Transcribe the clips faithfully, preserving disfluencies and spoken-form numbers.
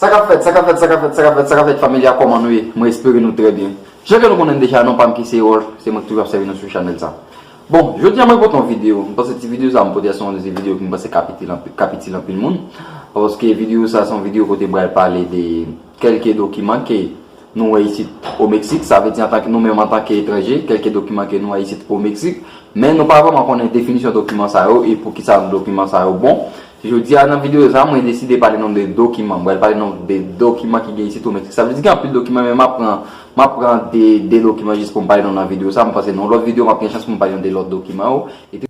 Sa k ap fèt, sa k ap fèt, sa k ap fèt, sa k ap fèt, sa k ap fèt, familya, kòman nou ye? Mwen espere nou trè byen. Jan ke nou konnen deja, non pa m ki se Rolf, se mwen ki toujou ap sèvi nou sou chanèl sa. Bon, jodi a mwen pote yon videyo, m panse ti videyo sa m pote a se yon ti videyo ki m panse k ap itil anpi-, k ap itil anpil moun. Paske videyo sa se yon videyo kote m pral pale de kèlke dokiman ke nou wè isit o Meksik, sa vle di antanke nou menm antanke etranje, kèlke dokiman ke nou wè isit o Meksik, men nou pa vrèman konnen definisyon dokiman sa yo e poukisa dokiman sa yo bon. Jodi a nan videyo sa, mwen deside pale non de dokiman. M pral pale non de dokiman ki gen isit o Meksik. Sa vle di gen anpil dokiman, men m ap pran, m ap pran de, de dokiman jis pou m pale non nan videyo sa. M panse nan lòt videyo, m ap gen chans pou m pale non de lòt dokiman yo. E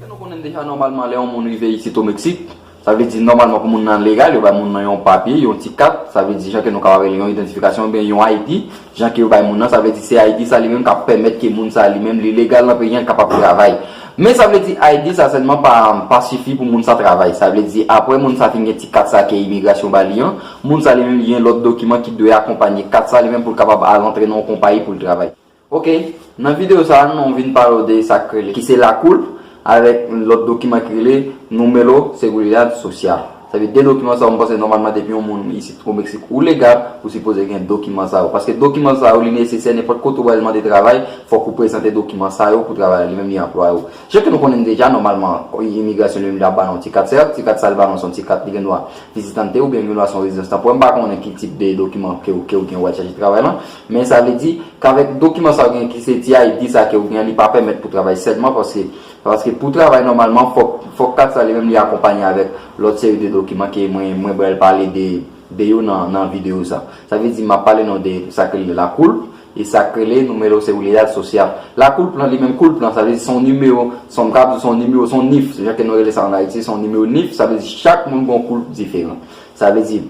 nou konnen deja nòmalman lè yon moun rive isit o Meksik, sa vle di nòmalman pou moun nan legal, yo bay moun nan yon papye, yon ti kat, sa vle di jan ke nou kapab rele yon idantifikasyon oubyen yon I D, jan ke yo bay moun nan, sa vle di se I D sa li menm k ap pèmèt ke moun sa li menm li legal nan peyi an, li kapab travay. Men sa vle di I D sa sèlman pa, pa sifi pou moun sa travay. Sa vle di apre moun sa fin gen ti kat sa ke imigrasyon ba li an, moun sa li menm li gen lòt dokiman ki dwe akonpanye kat sa li menm pou l kapab al antre nan yon konpayi pou l travay. Ok, nan videyo sa a, nou vin pale w de sa k rele, ki se la CURP, avèk lòt dokiman ki rele Número Seguridad Social. Sa vle de dokiman sa yo, m panse nòmalman depi yon moun isit o Meksik ou legal, ou sipoze gen dokiman sa yo. Paske dokiman sa yo, li nesesè, nenpòt kote ou pral mande travay, fòk ou prezante dokiman sa yo pou travay la, li menm li anplwaye w. Jan ke nou konnen deja, nòmalman, imigrasyon li menm li ap ba nou yon ti kat, sèt, ti kat sa l ba nou se yon ti kat, li gen dwa vizitante oubyen gen dwa se yon rezidans tanporè. M pa konnen ki tip de dokiman ke, ke w gen ou al chache travay lan, men sa vle di, k avèk dokiman sa w gen ki se ti I D sa ke w gen, li pa pèmèt pou travay sèlman paske, paske pou travay nòmalman, fòk, fòk kat sa li menm li akonpanye avèk lòt seri de dokiman ke mwen, mwen pral pale de, de yo nan, nan videyo sa. Sa vle di, m ap pale non de sa k rele la CURP e sa k rele Número Seguridad Social. La CURP lan, li menm CURP lan, sa vle di se yon nimewo, se yon, m ka di se yon nimewo, se yon NIF, jan ke nou rele sa ann Ayiti, se yon nimewo NIF, sa vle di chak moun gen yon CURP diferan. Sa vle di,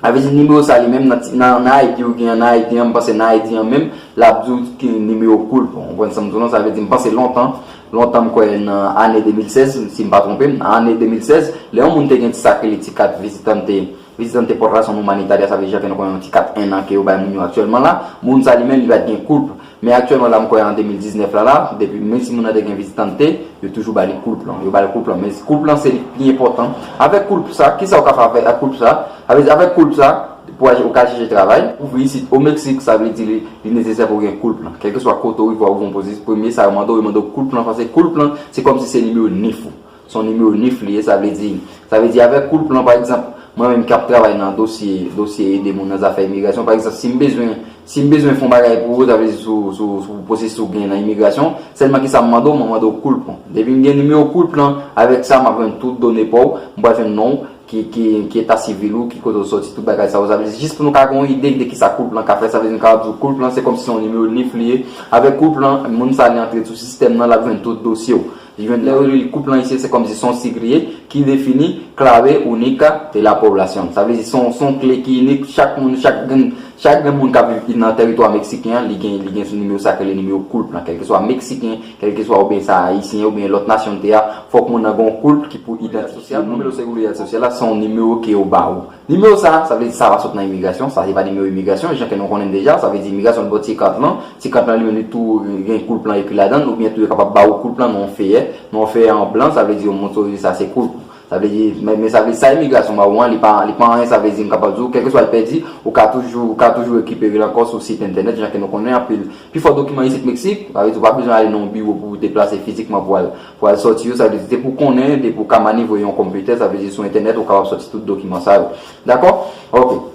Sa vle di nimewo sa li menm nan, nan, nan I D ou gen nan I D an, m panse nan I D an menm, l ap di w ki nimewo CURP. Ou konprann sa m di w lan, sa vle di m panse lontan, lontan m kwè nan ane de mil sèz, si m pa twonpe m, nan ane de mil sèz, lè yon moun te gen ti sa k rele ti kat vizitante, vizitante por razón humanitaria, sa vle di jan ke nou konnen yon ti kat en an ke yo bay moun yo aktyèlman la, moun sa li menm li pa t gen CURP. Men aktyèlman la, m kwè an de mil diznèf la, la, depi, menm si moun nan te gen vizitante, yo toujou ba li CURP lan. Yo ba li CURP lan. Men CURP lan se li k pi enpòtan. Avèk CURP sa, kisa ou ka fè avèk, ak CURP sa? Sa vle di, avèk CURP sa, pou al, ou ka chèche travay. Ou vin isit o Meksik, sa vle di li, li nesesè pou w gen CURP lan. Kèlkeswa kote ou rive, ou gen yon pozisyon, premye sa yo mande w, yo mande w CURP lan, paske CURP lan, se kòmsi se nimewo NIF ou. Se yon nimewo NIF li ye, sa vle di, sa vle di avèk CURP lan, pa egzanp, mwen menm k ap travay nan dosye, dosye ede moun nan zafè imigrasyon, pa egzanp, si m bezwen, si m bezwen fè yon bagay pou ou, sa vle di sou, sou, sou pwosesis ou gen nan imigrasyon, sèlman kisa m mande w, mwen mande w CURP lan. Depi m gen nimewo CURP lan, avèk sa, m ap jwenn tout done pa w, m pral jwenn non w, ki, ki, ki eta sivil ou, ki kote w sòti, tout bagay sa yo. Sa vle di, jis pou nou ka gen yon ide de kisa CURP lan ka fè, sa vle di, nou kapab di w CURP lan, se kòmsi se yon nimewo NIF li ye. Avèk CURP lan, moun sa li antre sou sistèm nan, l ap jwenn tout dosye w. Li jwenn lè yo rele CURP lan isit, se kòmsi se yon sig li ye, ki defini Clave Única de la Población. Sa vle di, se yon, se yon kle ki inik, chak moun, chak grenn, chak grenn moun k ap viv nan tèritwa meksiken an, li gen, li gen sou nimewo sa k rele nimewo CURP lan. Kèlkeswa meksiken, kèlkeswa oubyen sa ayisyen, oubyen lòt nasyonalite a, fòk moun nan gen yon CURP ki pou idantifye l. Nimewo Seguridad Social la, se yon nimewo ke yo ba ou. Nimewo sa, sa vle di sa pa sot nan imigrasyon, sa se pa nimewo imigrasyon, jan ke nou konnen deja, sa vle di imigrasyon li ba w ti kat lan, ti kat lan li menm li tou gen CURP lan ekri ladan l, oubyen tou yo kapab ba ou CURP lan nan yon feyè, nan yon feyè an blan, sa vle di yo montre w sa se CURP. Sa vle di, men, men sa vle di sa imigrasyon ba ou an, li pa, li pa anyen, sa vle di m kapab di w, kèlkeswa l pèdi, ou ka toujou, ou ka toujou rekipere l ankò sou sit entènèt, jan ke nou konnen anpil. Pifò dokiman isit Meksik, sa vle di ou pa bezwen ale nan yon biwo pou w deplase fizikman pou al, pou al sòti yo, sa vle di depi w konnen, depi w ka manevre yon konpitè, sa vle di sou entènèt ou kapab sòti tout dokiman sa yo. Dakò? Ok.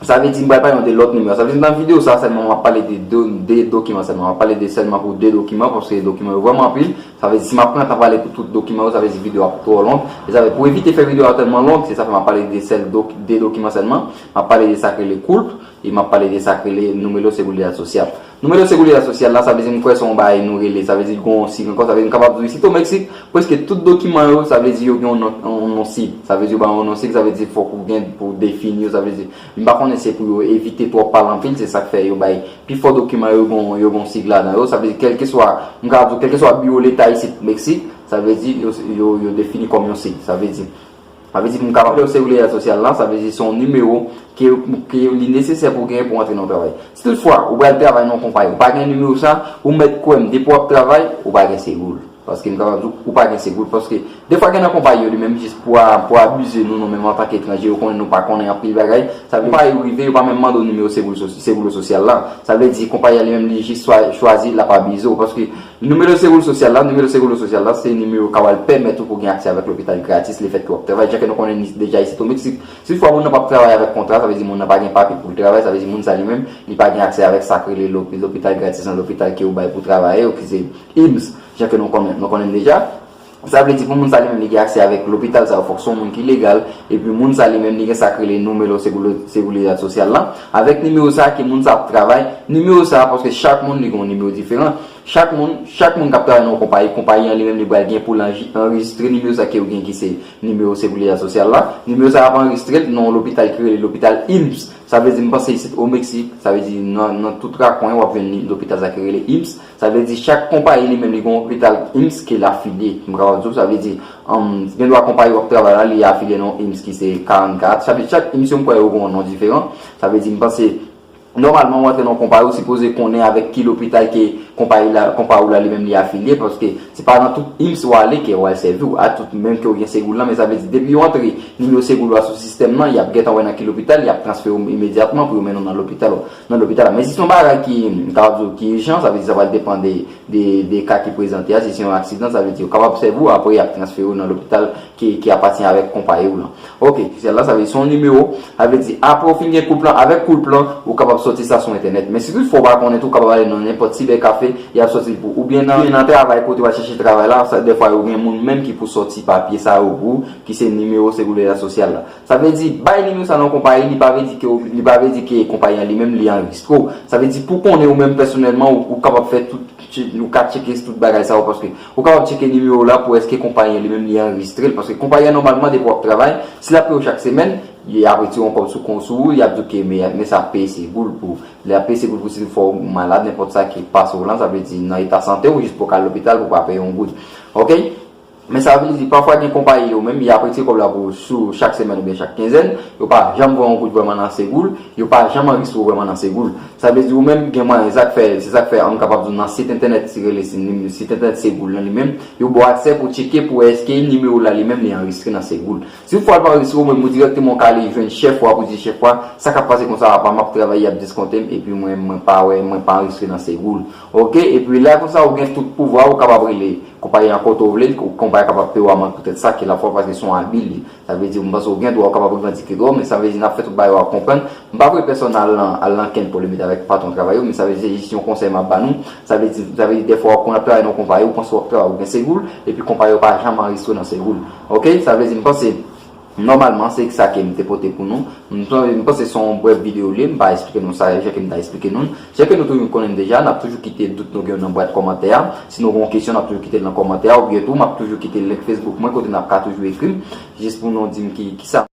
Sa vle di m pral pale nou de lòt nimewo. Sa vle di nan videyo sa sèlman m ap pale de, de, de dokiman sèlman. M ap pale de sèlman pou de dokiman paske dokiman yo vrèman anpil. Sa vle di si m ap pran tan pale pou tout dokiman yo, sa vle di videyo ap twò long. E sa vle pou evite fè videyo a tèlman long, se sa fè m ap pale de sèl dok-, de dokiman sèlman. M ap pale de sa k rele CURP e m ap pale de sa k rele Número Seguridad Social. Número Seguridad Social la, sa vle di m kwè se yon bagay nou rele, sa vle di l gen yon sig ankò, sa vle di m kapab di w isit o Meksik, prèske tout dokiman yo, sa vle di yo gen yon non, yon non sig. Sa vle di yo ba w yon non sig, sa vle di fòk ou gen pou w defini yo, sa vle di, m pa konnen se pou yo evite twòp pale anpil, se sa k fè yo bay pifò dokiman yo gen, yo gen yon sig ladan yo, sa vle di kèlkeswa, m ka di w kèlkeswa biwo leta isit Meksik, sa vle di yo, yo, yo defini kòm yon sig, sa vle di. Sa vle di pou m kapab fè w Seguridad Social lan, sa vle di se yon nimewo ke, ke li nesesè pou w genyen pou w antre nan yon travay. Si toutfwa ou pral travay nan yon konpayi, ou pa gen nimewo sa, ou mèt kwè m, depi w ap travay, ou pa gen segi w. Paske m kapab di w, ou pa gen Segou. Paske defwa gen nan konpayi yo li menm jis pou a, pou abize nou, nou menm antanke etranje, yo konnen nou pa konnen anpil bagay. Sa vle konpayi yo rive, yo pa menm mande w nimewo Segou so-, Segou sosyal la. Sa vle di konpayi a li menm li jis swa, chwazi l ap abize w. Paske nimewo Segou sosyal la, nimewo Segou sosyal la, se nimewo k ap pèmèt ou pou gen aksè avèk lopital gratis, lefètke w ap travay. Jan ke nou konnen deja isit o Meksik, si toutfwa moun nan p ap travay avèk kontra, sa vle di moun nan pa gen papye pou l travay, sa vle di moun sa li menm, li pa gen aksè avèk sa k rele lopi-, lopital gratis nan lopital ke yo bay pou travayè yo, ki se IMSS, jan ke nou konnen, nou konnen deja. Sa vle di pou moun sa li menm li gen aksè avèk lopital sa yo, fòk se yon moun ki legal, epi moun sa li menm li gen sa k rele nimewo Seguro-, Seguridad Social la. Avèk nimewo sa ke moun sa ap travay, nimewo sa, paske chak moun li gen yon nimewo diferan. Chak moun, chak moun k ap travay nan yon konpayi, konpayi an li menm li pral gen pou l anji-, anrejistre nimewo sa ke ou gen ki se nimewo Seguridad Social la. Nimewo sa ap anrejistre l nan yon lopital ki rele lopital IMSS. Sa vle di, m panse isit o Meksik, sa vle di nan, nan tout rakwen w ap jwenn ni-, lopital sa ki rele IMSS. Sa vle di chak konpayi li menm li gen yon lopital IMSS ke l afilye. M kapab di w, sa vle di, um, gen dwa konpayi w ap travay la, li afilye nan IMSS ki se karannkat. Sa vle di chak IMSS yo m kwè yo gen yon non diferan. Sa vle di, m panse, nòmalman, w antre nan yon konpayi, ou sipoze konnen avèk ki lopital ke konpayi la, konpayi w la li menm li afilye, paske se pa nan tout IMSS w ale ke yo al sèvi w, a tout menm ke w gen Segou lan, men sa vle di, depi yo antre nimewo Segou a sou sistèm nan, y ap gentan wè nan ki lopital, y ap transfere w imedyatman pou yo mennen w nan lopital, nan lopital la. Men si se yon bagay ki, m kapab di w, ki ijan, sa vle di sa pral depann de, de, de ka ki prezante a, si se yon aksidan, sa vle di yo kapab sèvi w, apre y ap transfere w nan lopital ki, ki apatyen avèk konpayi w lan. Ok, sèl la, sa vle di se yon nimewo, sa vle di apre w fin gen koup lan, avèk koup lan, ou kapab sòti sa sou entènèt. Men si toutfwa w pa konnen tou, ou kapab ale nan nenpòt sibèkafe, y ap sòti l pou ou. Oubyen nan, nan travay kote w al chèche travay la, sa, defwa yo gen moun menm ki pou sòti papye sa yo pou ou, ki se nimewo Seguridad Social la. Sa vle di, bay nimewo sa nan konpayi, li pa vle di ke, li pa vle di ke konpayi an li menm li anrejistre w. Sa vle di pou konnen ou menm pèsonèlman, ou, ou kapab fè tout, ou ka tcheke tout bagay sa yo, paske ou kapab tcheke nimewo la pou èske konpayi an li menm li anrejistre l, paske konpayi an nòmalman depi w ap travay, si l ap peye w chak semèn, y ap retire yon kòb sou kont sou ou, y ap di w ke men, men sa ap peye Segou l pou, li ap peye Segou l pou si fò w malad, nenpòt sa ki pase w lan, sa vle di nan eta sante w, jis pou w ka al lopital pou w pa peye yon goud. Ok? Men sa vle di, pafwa gen konpayi yo menm, y ap retire kòb la pou ou sou chak semèn oubyen chak kenzèn, yo pa janm voye yon goud vrèman nan Segou l, yo pa janm anrejistre w vrèman nan Segou l. Sa vle di ou menm gen mwayen, sa k fè, se sa k fè, an, m kapab di w nan sit entènèt, si rele si, sit entènèt Segou l lan li menm, yo ba w aksè pou tcheke pou wè èske nimewo w la li menm li anrejistre nan Segou l. Si toutfwa l pa anrejistre, ou menm ou dirèkteman w ka ale jwenn chèf ou a pou di chèf ou a, sa k ap pase konsa, apa m ap travay, y ap diskonte m, epi mwen, mwen pa wè, mwen pa anrejistre nan Segou l. Ok, epi la konsa ou gen tout pouvwa, ou kapab rele konpayi an kote w vle, konpayi a kapab peye w amann poutèt sa, ke lafwa paske se yon abi li. Sa vle di, m panse w gen dwa, ou kapab revandike dwa w, men sa vle di n ap fè tout bagay yo ap konprann. M pa vle pèsonn al nan, al nan kenn polemik avèk patwon travay yo, men sa vle di se jis yon konsèy m ap ba nou. Sa vle di, sa vle di dèfwa w konn ap travay nan yon konpayi, ou panse w ap travay, ou gen Segou l, epi konpayi yo pa janm anrejistre nan Segou l. Ok, sa vle di m panse nòmalman se sa ke m te pote pou nou. M, m panse se yon brèf videyo li ye, m pa eksplike nou sa jan ke m ta eksplike nou l. Jan ke nou toujou konnen l deja, n ap toujou kite dout nou gen yo nan bwat kòmantè a. Si nou gen yon kesyon, n ap toujou kite l nan kòmantè a, oubyen tou, m ap toujou kite link Facebook mwen kote n ap ka toujou ekri m, jis pou nou di m ki, ki sa.